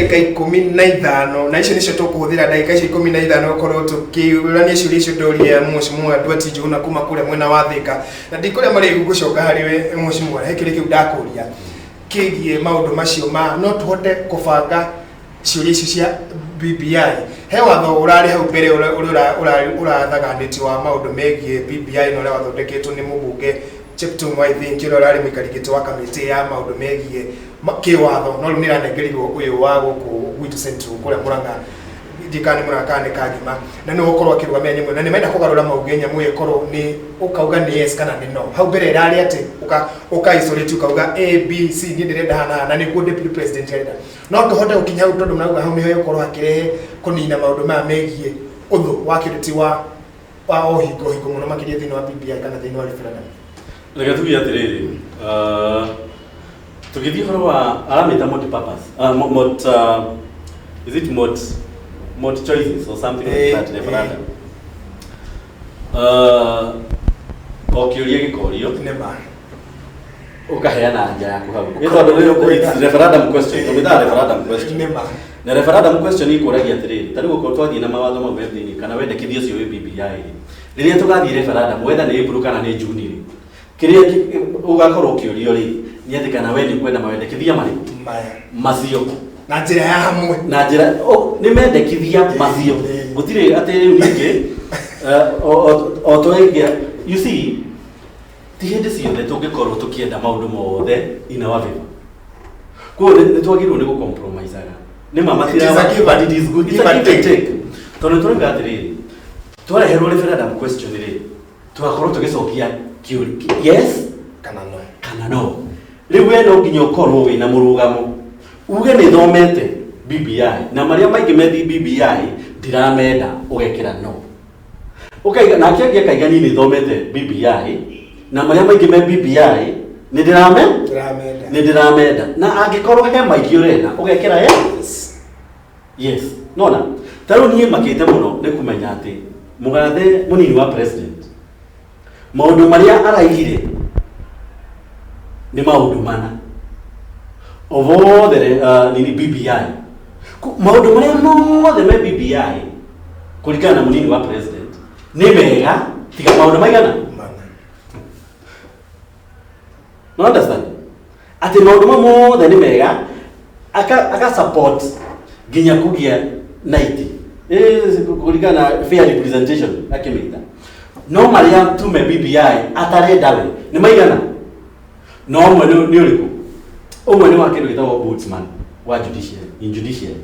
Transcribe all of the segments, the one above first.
Ndagĩka 15, na icio nĩcio tũkũhũthĩra ndagĩka icio 15 gũkorwo tũkĩũrania ciũria icio ndoria Mheshimiwa Duarte Njuguna kuma kũrĩa mwena wa Thĩka. Na ndikũrĩa marĩgu ngũcoka harĩ we Mheshimiwa, he kĩũria kĩu ndakũria kĩgiĩ maũndũ macio ma no tũhote kũbanga ciũria icio cia BBI. He watho ũrarĩ hau mbere ũrĩa ũrathaganĩtio wa maũndũ megiĩ BBI na ũrĩa wathondeketwo nĩ mũmbunge Cheptum, I think, ũrĩa ũrarĩ mũikari gĩtĩ wa kamĩtĩ ya maũndũ megiĩ kĩwatho, no rĩu nĩ ĩranengerirwo ũyũ wa gũkũ gwitũ Central kũrĩa Murang'a, ndiũĩ kana nĩ Murang'a kana nĩ Kangima, na nĩwe ũkorwo akĩrũgamĩra nyamũ ĩyo, na nĩ marenda kũgarũra mauge nyamũ ĩyo ĩkorwo nĩ ũkauga nĩ yes kana nĩ no. Hau mbere ĩrarĩ atĩ ũka isolate ũkauga A B C, niĩ ndĩrenda haha na haha, na nĩguo deputy president arenda. No tũhote gũkinya hau, tondũ marauga hau nĩho ĩgũkorwo hakĩrehe kũnina maũndũ maya megiĩ ũthũ wa kĩũteti wa o hingo hingo mũno makĩria thĩinĩ wa BBI kana thĩinĩ wa referendum? Reke tuge atĩrĩrĩ, tũgĩthiĩ ũhoro wa aramĩta multi purpose, multi, is it multi choices or something like that, referendum? O kĩũria gĩkorio Nĩma. Ũkaheana anja yaku hau. Nĩ tondũ it's referendum question, tũmĩtaga referendum question. Nĩma. Na referendum question ikũragia atĩrĩrĩ, ta rĩu okorwo twathiĩ na mawatho mau me thĩinĩ kana wendekithia ũcio wĩ BBI rĩ, rĩrĩa tũgathiĩ referendum, whether nĩ April kana nĩ June rĩ, kĩrĩa ũgakorwo ũkĩũrio rĩ, nĩ atĩ kana we nĩ ũkwenda mawendekithia marĩkũ? Maya. Macio. Na njĩra ya hamwe. Na njĩra nĩ mendekithia macio. Gũtirĩ atĩ rĩu ningĩ o tũraingĩra, you see, ti hĩndĩ ciothe tũngĩkorwo tũkĩenda maũndũ mothe in our favor. Koguo nĩ twagĩrĩirwo nĩ gũcompromisaga. Nĩ ma It is a give but it is good. It's give a and give and take. take. Tondũ tũrauga atĩrĩrĩ, twareherwo referendum question rĩ, tũgakorwo tũgĩcokia kĩũria yes kana no. Kana no. Rĩu we no nginya ũkorwo wĩna mũrũgamo, uge nĩ thomete BBI na marĩa maingĩ methi BBI ndiramenda, ũgekĩra no. Ũkaiga nake angĩ akaiga niĩ nĩ thomete BBI na marĩa maingĩ me BBI nĩ ndĩrame Ndĩramenda. Nĩ ndĩramenda, na angĩkorwo he maingĩ ũrenda, ũgekĩra yes. Yes, nona ta rĩu niĩ makĩte mũno nĩ kũmenya atĩ mũgathe mũnini wa president maũndũ marĩa araigire nĩ maũndũ mana of all the nini BBI. Maũndũ marĩa mothe me BBI kũringana na mũnini wa president nĩ mega tiga maũndũ maigana mana. No understand atĩ maũndũ mau mothe nĩ mega, aka support nginya kũgĩa 90 kũringana na fair representation akĩmĩta, no marĩa tume BBI atarenda we nĩ maigana. No ũmwe nĩ ũrĩkũ? Ũmwe nĩ wa kĩndũ gĩtagwo ombudsman wa judiciary, in judiciary.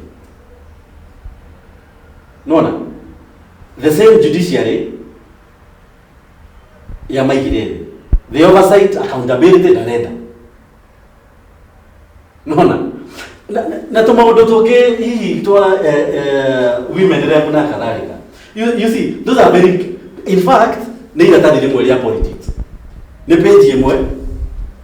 Nona the same judiciary ya maigire thĩ the oversight accountability ndarenda. Nona na tũmaũndũ tũngĩ hihi twa women rep na kadhalika. You see, those are very, in fact, nĩ iratathi rĩmwe rĩa politics, nĩ page ĩmwe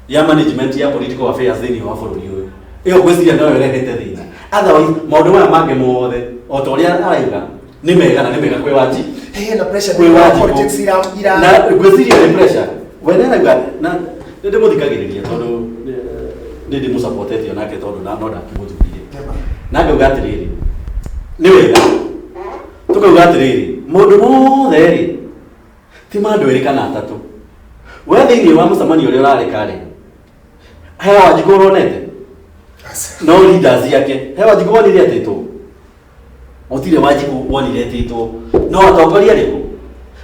ya management ya political affairs thĩinĩ wa bũrũri ũyũ. Ĩyo ngwĩciria noyo ĩrehete thĩna. Otherwise maũndũ maya mangĩ mothe o ta ũrĩa araiga nĩ mega, na nĩ mega kwĩ wanji Hey, na pressure kwĩ wa Wanjikũ. Politics ira Na ngwĩciria nĩ pressure we nĩ arauga, na nĩ ndĩmũthikagĩrĩria tondũ nĩ ndĩmũsupportete onake, tondũ na no ndakĩmũthurire. Nĩma. Na ngauga atĩrĩrĩ, nĩ wega tũkauga atĩrĩrĩ, maũndũ mothe rĩ ti ma andũ erĩ kana atatũ. We thĩinĩ wa mũcemanio ũrĩa ũrarĩka rĩ, he Wanjikũ ũronete? Aca. No leaders yake, he Wanjikũ wonire atĩtwo? Gũtirĩ Wanjikũ wonire etĩtwo. No atongoria arĩkũ?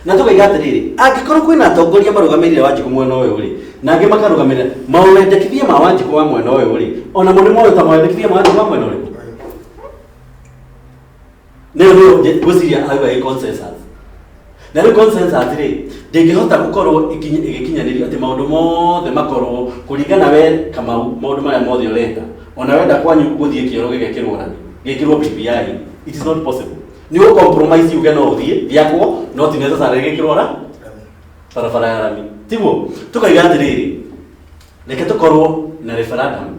Na tũkaiga atĩrĩrĩ, angĩkorwo kwĩna atongoria marũgamĩrĩire Wanjikũ mwena ũyũ rĩ, na angĩ makarũgamĩrĩra mawendekithia ma Wanjikũ wa mwena ũyũ rĩ, ona mo nĩ moĩ ta mawendekithia ma Wanjikũ wa mwena ũrĩkũ. Nĩyo nĩyo ngwĩciria arauga ĩ consensus. Na rĩu consensus rĩ, ndĩngĩhota gũkorwo ĩgĩkinyanĩrio atĩ maũndũ mothe makorwo kũringana we Kamau, maũndũ marĩa mothe ũrenda, ona wenda kwanyu gũthiĩ kĩoro gĩgekĩrwo rami, gĩkĩrwo BBI, it is not possible. Nĩ ũ compromise uge no ũthiĩ gĩakwo, no ti necessary gĩkĩrwo ra barabara ya rami. Tiguo tũkaiga atĩrĩrĩ, reke tũkorwo na referendum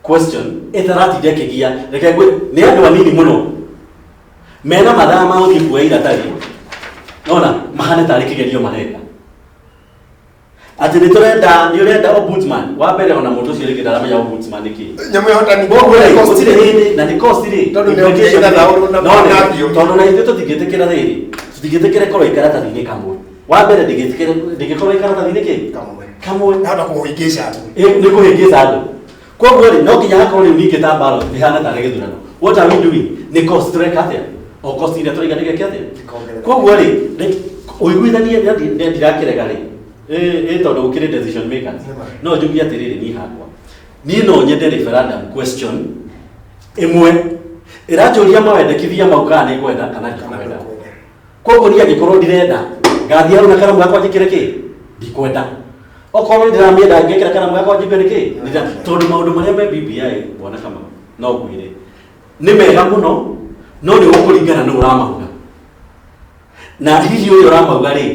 question ĩtaratinda ĩkĩgia. Reke ngwĩ nĩ andũ anini mũno mena mathaa ma gũthiĩ kuoya iratathi, nona mahane tarĩ kĩgerio mareka. Atĩ nĩ tũrenda, nĩ ũrenda ombudsman wa mbere, ona mũndũ ũcio rĩngĩ ndaramenya ombudsman nĩ kĩĩ. Nyamũ ĩhota Koguo rĩ, gũtirĩ hĩndĩ na nĩ cost rĩ. Tondũ nĩ Implication ũngĩithathaũrwo na no nĩ- na thiomi. Tondũ na ithuĩ tũtingĩtĩkĩra rĩrĩ, tũtingĩtĩkĩra ĩkorwo ĩ karatathi-inĩ kamwe. Wa mbere, ndĩngĩkorwo ĩ karatathi-inĩ kĩ Kamwe. Kamwe. Nahota kũhĩngĩca andũ. Ĩ, nĩ kũhĩngĩca andũ. Koguo rĩ, no nginya hakorwo rĩu ningĩ ta ballot ĩhana tarĩ gĩthurano. What are we doing? Nĩ cost tũreka atĩa? O cost iria tũraiga nĩgeke atĩa? Ĩkongerereka. Koguo rĩ, ũiguithanie ndirakĩrega rĩ, ĩ tondũ gũkĩrĩ decision makers. Nĩma. No njuge atĩrĩrĩ, niĩ hakwa niĩ no nyende referendum question ĩmwe ĩranjũria mawendekithia mau, kana nĩ ngwenda kana kana ndikwenda. Ndũkwenda. Koguo niĩ angĩkorwo ndirenda, ngathiĩ hau na karamu gakwa njĩkĩre kĩ ndikwenda. Okorwo nĩ ndĩramĩenda, ngekĩra karamu gakwa njigue nĩ kĩ. Tondũ maũndũ marĩa me BBI, bwana Kamau, no ngwĩre nĩ mega mũno, no nĩ ũkũringana nũ ũramauga, na hihi ũyũ ũramauga rĩ,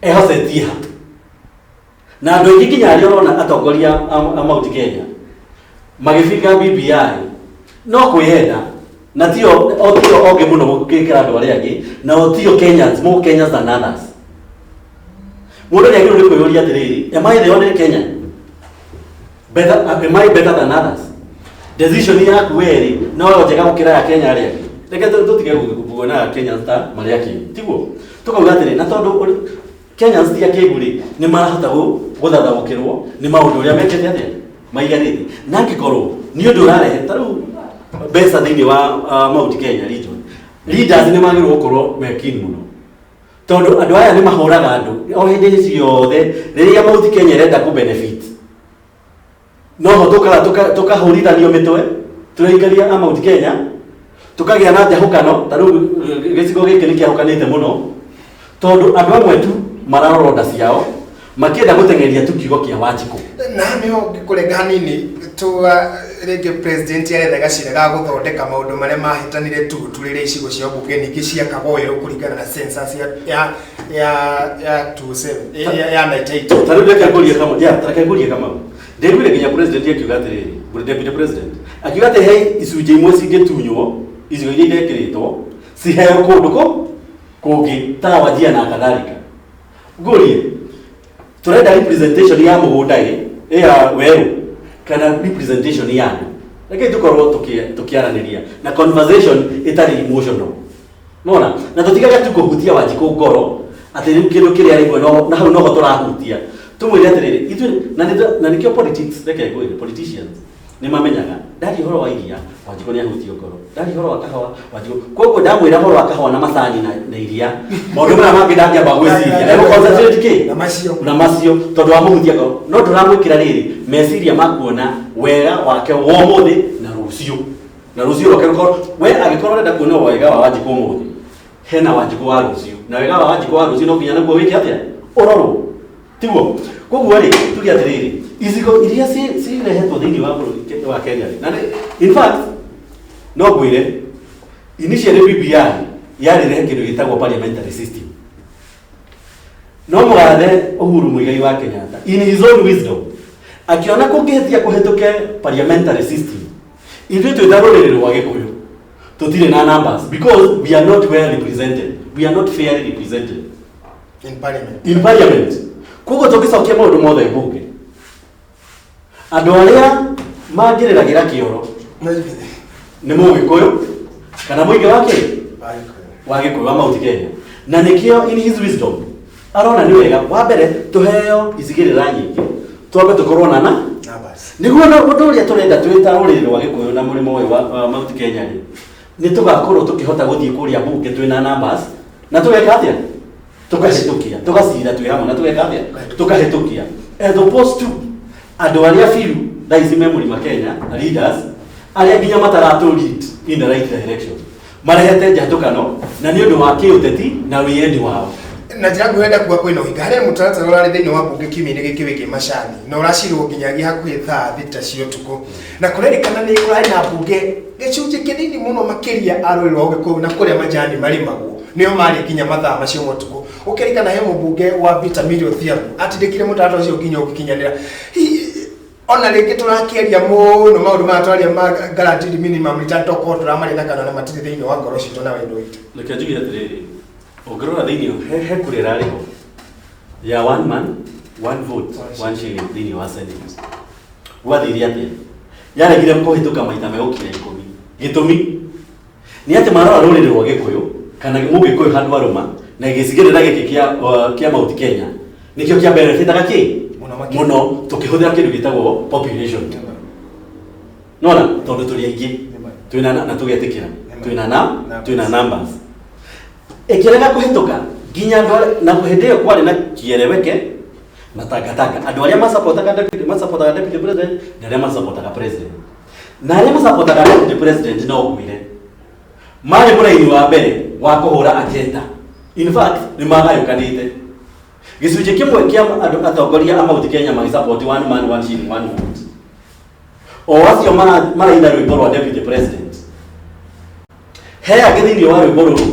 ehocetie ha? Na andũ aingĩ, nginya arĩa ũrona atongoria a Mount Kenya magĩbinga BBI, no kwĩyenda, na tio o tio ogĩ mũno gũkĩra andũ arĩa angĩ, na o tio Kenyans, more Kenyans than others. Mũndũ nĩ agĩrĩirwo nĩ kwĩyũria atĩrĩrĩ, am I the only Kenyan better? Am I better than others? Decision yaku werĩ no yo njega gũkĩra ya Kenya arĩa angĩ? Reke tũtige kuona Kenyans ta marĩ akĩgu, tiguo? Tũkauga atĩrĩ, na tondũ Kenyans ti akĩgu rĩ, nĩ marahota gũthathaũkĩrwo nĩ maũndũ ũrĩa mekĩte atĩa maiganĩte. Na angĩkorwo nĩ ũndũ ũrarehe ta rĩu mbeca thĩinĩ wa Mount Kenya region, leaders nĩ magĩrĩirwo gũkorwo me keen mũno, tondũ andũ aya nĩ mahũraga andũ o hĩndĩ ciothe rĩrĩa Mount Kenya ĩrenda kũ benefit. Noho tũkahũrithanio mĩtwe tũraikaria a Mount Kenya, tũkagĩa na njahũkano. Ta rĩu gĩcigo gĩkĩ nĩ kĩahũkanĩte mũno, tondũ andũ amwe tu mararora nda ciao, makĩenda gũteng'eria tu kiugo kĩa Wanjikũ. Na nĩho ngĩkũrenga hanini tuga rĩngĩ president aretha gacĩra ga gũthondeka maũndũ marĩa mahĩtanire tu rĩrĩa icigo cia mbunge ningĩ ciakagwo werũ kũringana na census ya 27 ya 98. Ta rĩu reke ngũrie Kamau, ya reke ngũrie Kamau. Ndĩrwire nginya president akiuga atĩrĩrĩ, deputy president akiuga atĩ he icunjĩ imwe cingĩtunywo icigo iria irekĩrĩtwo ciheo kũndũ kũ kũngĩ ta Wajir na kadhalika. Ngũrie, tũrenda representation ya mũgũnda ĩ ya werũ kana representation ya andũ? Reke tũkorwo tũkĩaranĩria na conversation ĩtarĩ emotional, nona na tũtigage tu kũhutia Wanjikũ ngoro atĩ rĩu kĩndũ kĩrĩa rĩmwe no na hau noho tũrahutia. Tũmwĩre atĩrĩrĩ, ithuĩ na nĩkĩo politics, reke ngwĩre, politicians nĩ mamenyaga ndaria ũhoro wa iria, Wanjikũ nĩ ahutio ngoro, ndaria ũhoro wa kahũa, Wanjikũ. Koguo ndamwĩra ũhoro wa kahũa na macani na iria, maũndũ maya mangĩ ndangĩamba gwĩciria, egũ concentrate kĩ? Na macio. Na macio, tondũ wamũhutia ngoro. No ndũramwĩkĩra rĩrĩ meciria ma kuona wega wake wa ũmũthĩ na rũciũ, na rũciũ rwake rũkorwo we angĩkorwo ũrenda kuona wega wa Wanjikũ ũmũthĩ, hena Wanjikũ wa rũciũ, na wega wa Wanjikũ wa rũciũ no nginya naguo wĩke atĩa? Ũrorwo, tiguo? Koguo rĩ, tuge atĩrĩrĩ, icigo iria cirehetwo thĩinĩ wa bũrũri wa Kenya rĩ, na in fact no ngwĩre initially BBI yarĩ kĩndũ gĩtagwo parliamentary system, no mũgathe Uhuru Muigai wa Kenyatta, in his own wisdom, akiona kũngĩhĩtia kũhĩtũke parliamentary system, ithuĩ twĩ ta rũrĩrĩ rwa Gĩkũyũ tũtirĩ na numbers, because we are not well represented, we are not fairly represented in parliament. In parliament. Koguo tũngĩcokia maũndũ mothe mbunge, andũ arĩa mangĩrĩragĩra kĩoro No ithuĩ. Nĩ mũgĩkũyũ kana mũingĩ wa kĩ Agĩkũyũ. Wa Gĩkũyũ wa Mount Kenya. Na nĩkĩo in his wisdom arona nĩ wega wa mbere tũheo icigĩrĩra nyingĩ, twambe tũkorwo na Numbers. Nĩguo na ũndũ ũrĩa tũrenda twĩ ta rũrĩrĩ rwa Gĩkũyũ na mũrĩmo ũyũ wa Mount Kenya rĩ, nĩ tũgakorwo tũkĩhota gũthiĩ kũrĩa mbunge twĩna numbers na tũgeka atĩa? Tũkahĩtũkia, tũgacira twĩ hamwe na tũgeka atĩa? Tũkahĩtũkia, as opposed to andũ arĩa biũ thaa ici me mũrima Kenya, leaders arĩa nginya mataratũ lead in the right direction, marehete njatũkano na nĩ ũndũ wa kĩũteti na wĩyendi wao. Na njĩra nguhĩ, kuga kwĩna ũhinga harĩ mũtaratara ũrarĩ thĩinĩ wa mbunge kiumia-inĩ gĩkĩ wĩgiĩ macani, na ũracirwo nginyagia hakuhĩ thaa 6 cia ũtukũ, na kũrerĩkana nĩ kũrarĩ na mbunge gĩcunjĩ kĩnini mũno makĩria a rũrĩrĩ rwa Ũgĩkũyũ, na kũrĩa majani marĩmagwo nĩo marĩ nginya mathaa macio ma ũtukũ. Ũkĩrĩkana he mũmbunge wa Peter Millie Odhiambo atindĩkire mũtaratara ũcio nginya ũgĩkinyanĩra. Hihi ona rĩngĩ tũrakĩaria mũno maũndũ maya twaria ma guaranteed minimum return, tokorwo tũramaria na kanua na matirĩ thĩinĩ wa ngoro citũ na wendo witũ? Reke njuge atĩrĩrĩ, ũngĩrora thĩinĩ he kura ĩrarĩ ho ya one man One vote, one shilling thĩinĩ wa Senate. Gwathire atĩa? Yaregire kũhĩtũka maita megũkinya 10. Gĩtũmi nĩ atĩ marora rũrĩrĩ rwa Gĩkũyũ kana Mũgĩkũyũ handũ arũma na gĩcigĩrĩra gĩkĩ kĩa Mount Kenya nĩkĩo kĩa benefitaga kĩ Mũno makĩria. Mũno tũkĩhũthĩra kĩndũ gĩtagwo population. Nona tondũ tũrĩ aingĩ twĩna na tũgetĩkĩra twĩna na twĩna numbers, ĩkĩrega kũhĩtũka nginya andũ na hĩndĩ ĩyo kwarĩ na kiereweke na tangatanga, andũ arĩa masapotaga deputy president na arĩa masapotaga president, na arĩa masapotaga deputy president no ngwĩre marĩ mũraini wa mbere wa kũhũra agenda. In fact, nĩ magayũkanĩte gĩcunjĩ kĩmwe kĩa andũ atongoria a Mount Kenya magĩsupport one man, one shilling, one vote, o acio maraina rwĩmbo rwa deputy president. He angĩ thĩinĩ wa rwĩmbo rũrũ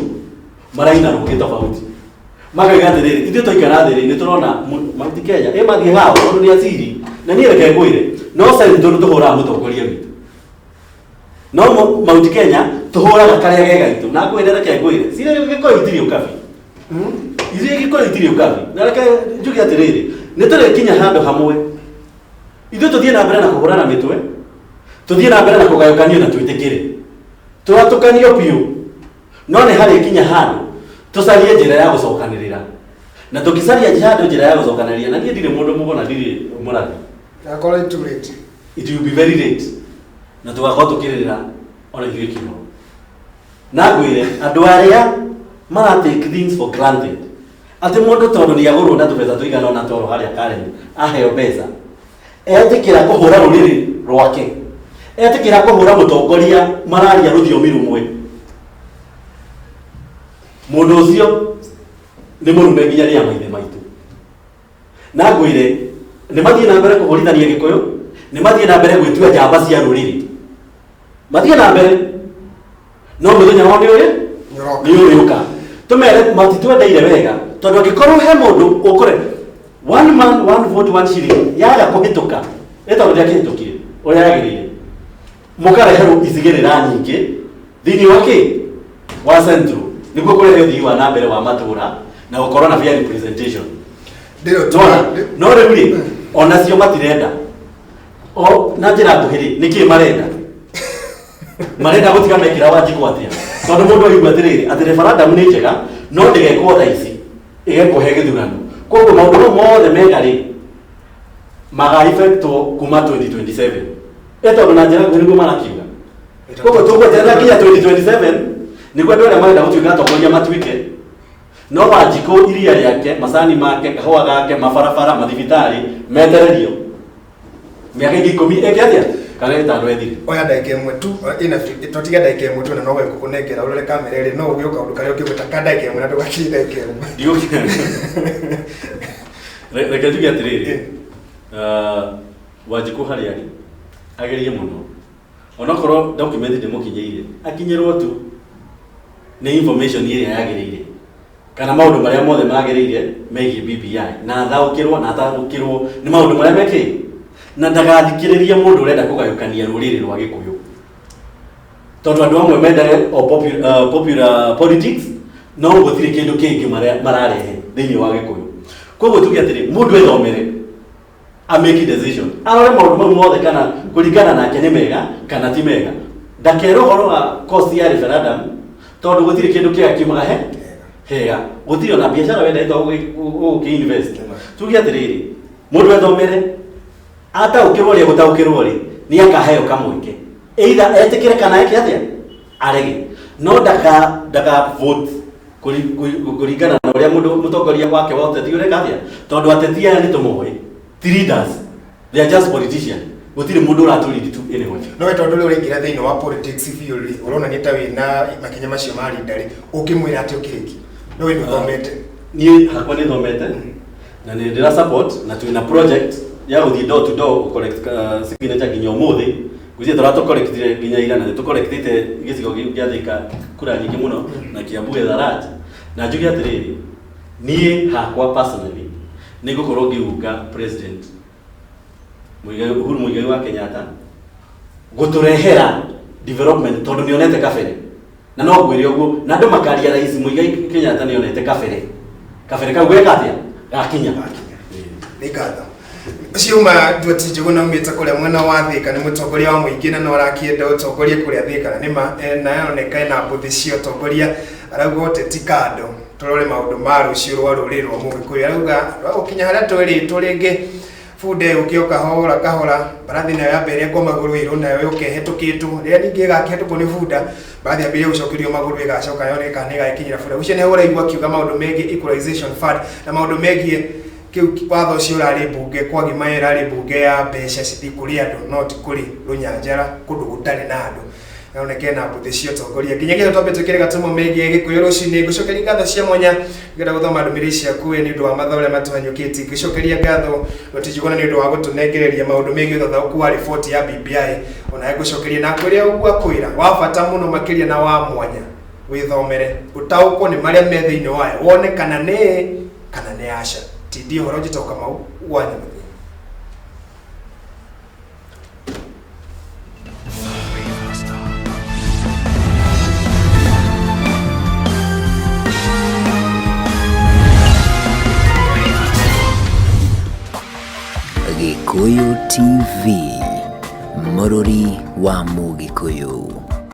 maraina rũngĩ tofauti, makauga atĩrĩrĩ, ithuĩ twaikara thĩ rĩ, nĩ tũrona Mount Kenya ĩ mathiĩ hao tondũ nĩ aciri. Na niĩ reke ngwĩre, no Central tũhũraga mũtongoria witũ, no Mount Kenya tũhũraga karĩa ge gaitũ. Na ngwĩre, reke ngwĩre, cire Gĩkũyũ itirĩ ũkabi, ithuĩ Gĩkũyũ itirĩ ũkabi. Na reke njuge atĩrĩrĩ, nĩ tũrĩkinya handũ hamwe ithuĩ tũthiĩ na mbere na kũhũrana mĩtwe, tũthiĩ na mbere na kũgayũkanio na twĩtĩkĩre tũratũkanio biũ, no nĩ harĩkinya handũ tũcarie njĩra ya gũcokanĩrĩra, na tũngĩcaria handũ njĩra ya gũcokanĩrĩra, na niĩ ndirĩ mũndũ mũgo na ndirĩ mũrathi. Akorwo it's too late. It will be very late na tũgakorwo tũkĩrĩrĩra ona ithuĩ kĩro. Na ngwĩre andũ arĩa mara take things for granted, atĩ mũndũ tondũ nĩ agũrwo na tũbeca tũigana ona toro harĩa Karen aheo mbeca, etĩkĩra kũhũra rũrĩrĩ rwake, etĩkĩra kũhũra mũtongoria mararia rũthiomi rũmwe, mũndũ ũcio nĩ mũrume nginya rĩa maithe maitũ. Na ngwĩre, nĩ mathiĩ na mbere kũhũrithania Gĩkũyũ, nĩ mathiĩ na mbere gwĩtua njamba cia rũrĩrĩ, mathiĩ na mbere, no mũthenya wao nĩ ũrĩ Nĩũroka. Nĩ ũrĩũka. Tũmere matitwendeire wega, tondũ angĩkorwo he mũndũ ũkũre one man, one vote, one shilling yaga kũhĩtũka, nĩ tondũ ndĩakĩhĩtũkire ũrĩa yagĩrĩire, mũkareherwo icigĩrĩra nyingĩ thĩinĩ wa kĩ wa Central nĩguo kũrehe ũthii wa na mbere wa matũra na gũkorwo na fair representation. Ndĩro. Nona no rĩu rĩ, onacio matirenda o na njĩra nguhĩ rĩ, nĩkĩ marenda? Marenda gũtiga mekĩra Wanjikũ atĩa? Tondũ mũndũ aigua atĩrĩrĩ, atĩ referendum nĩ njega no ndĩgekwo thaa ici, ĩgekwo he gĩthurano. Koguo maũndũ mau mothe mega rĩ, magaeffectwo kuma 2027, ĩ tondũ na njĩra nguhĩ nĩguo marakiuga. Koguo tũgweterera nginya 2027 nĩguo andũ arĩa marenda gũtuĩka atongoria matuĩke. No Wanjikũ, iria rĩake, macani make, kahũa gake, mabarabara, mathibitarĩ metererio mĩaka ĩngĩ 10 ĩke atĩa kana 5 ethire. Oya ndagĩka 1 tu, ĩna twatiga ndagĩka 1 tu, na no gũkũnengera ũrore kamera ĩrĩ no ũgĩũka kaũndũ karĩa ũngĩgweta ka ndagĩka 1 na ndũgakirie ndagĩka 1. Reke njuge atĩrĩrĩ, Wanjikũ harĩa arĩ agerie mũno, onokorwo document ndĩmũkinyĩire, akinyĩrwo tu nĩ information ĩrĩa yagĩrĩire kana maũndũ marĩa mothe magĩrĩire megiĩ BBI, na athaũkĩrwo na ataũkĩrwo nĩ maũndũ marĩa mekĩ, na ndagathikĩrĩrie mũndũ ũrenda kũgayũkania rũrĩrĩ rwa Gĩkũyũ, tondũ andũ amwe mendaga o popular politics, no gũtirĩ kĩndũ kĩngĩ mararehe thĩinĩ wa Gĩkũyũ. Koguo tuge atĩrĩ, mũndũ ethomere, a make decision, arore maũndũ mau mothe kana kũringana nake nĩ mega kana ti mega. Ndakerwo ũhoro wa cost ya referendum, tondũ gũtirĩ kĩndũ kĩega kiumaga he hega, gũtirĩ ona biacara wendete ũgũkĩ invest. Tuge atĩrĩrĩ, mũndũ ethomere, ataũkĩrwo ũrĩa gũtaũkĩrwo rĩ, nĩ akaheo kamweke either etĩkĩre kana eke atĩa, arege, no ndaka vote kũringana na ũrĩa mũndũ mũtongoria wake wa ũteti ũreka atĩa, tondũ ateti aya nĩ tũmoĩ ti leaders, they are just politicians. Gũtirĩ mũndũ ũratũ lead to anywhere. No we tondũ rĩu ũraingĩra thĩinĩ wa politics biũ rĩ, ũronania ta wĩna makinya macio ma leader rĩ, ũngĩmwĩra atĩ ũkĩrĩki no we nĩ ũthomete? Niĩ hakwa nĩ thomete na nĩ ndĩra support, na twĩna project ya gũthiĩ door to door gũ collect signature nginya ũmũthĩ. Gwĩciria tũratũ-collectire nginya ira, na nĩ tũ-collectĩte gĩcigo gĩu gĩa Thika kura nyingĩ mũno na Kiambu Gĩtharaj. Na njuge atĩrĩrĩ, niĩ hakwa personally nĩ ngũkorwo ngĩunga President Muigai, Uhuru Muigai wa Kenyatta gũtũrehera development, tondũ nĩ onete kabere. Na no ngwĩre ũguo, na andũ makaria rais Muigai Kenyatta nĩ onete kabere, kabere kau geka atĩa gakinya. Gakinya. Nĩ ngatho. Ũcio uma Nduati Njũgũna umĩte kũrĩa mwena wa Thĩka, nĩ mũtongoria wa mũingĩ na no arakĩenda ũtongoria kũrĩa Thĩka, na nĩma na aroneka ena mbũthĩ cia ũtongoria. Arauga ũteti kando, tũrore maũndũ ma rũciũ rwa rũrĩrĩ rwa Mũgĩkũyũ. Arauga rwagũkinya harĩa twĩrĩtwo rĩngĩ bunda ĩgũke o kahora kahora, mbarathi nayo yambe ĩrengwo magũrũ ĩrwo nayo yũke ĩhetũkĩtwo, rĩrĩa ningĩ ĩgakĩhetũkwo nĩ bunda, mbarathi yambĩrĩrie gũcokerio magũrũ ĩgacoka yone kana nĩ ĩgagĩkinyĩra bunda. Ũcio nĩho ũraigua akiuga maũndũ megiĩ equalization fund na maũndũ megiĩ kĩu watho ũcio ũrarĩ mbunge kwagima ĩrarĩ mbunge ya mbeca cithiĩ kũrĩ andũ no ti kũrĩ rũnyanjara kũndũ gũtarĩ na andũ. Aroneka ena mbũthĩ cia ũtongoria. Nginyagia hau twambe twĩkĩre gatumo megiĩ Gĩkũyũ rũcinĩ. Ngũcokeria ngatho cia mwanya ngĩenda gũthoma ndũmĩrĩri ciaku we nĩ ũndũ wa mathaa ũrĩa matũhanyũkĩtie. Ngĩcokeria ngatho Rotijugona nĩ ũndũ wa gũtũnengereria maũndũ megiĩ ũthathaũku wa riboti ya BBI. Onawe ngũcokeria na ngwĩre ũguo akwĩra wa bata mũno makĩria na wa mwanya wĩthomere ũtaũkwo nĩ marĩa me thĩinĩ wayo wone kana nĩ kana nĩ aca. Tindia ũhoro njĩtagwo Kamau wa Nyamũthĩ. Gĩkũyũ TV, mũrũri wa Mũgĩkũyũ.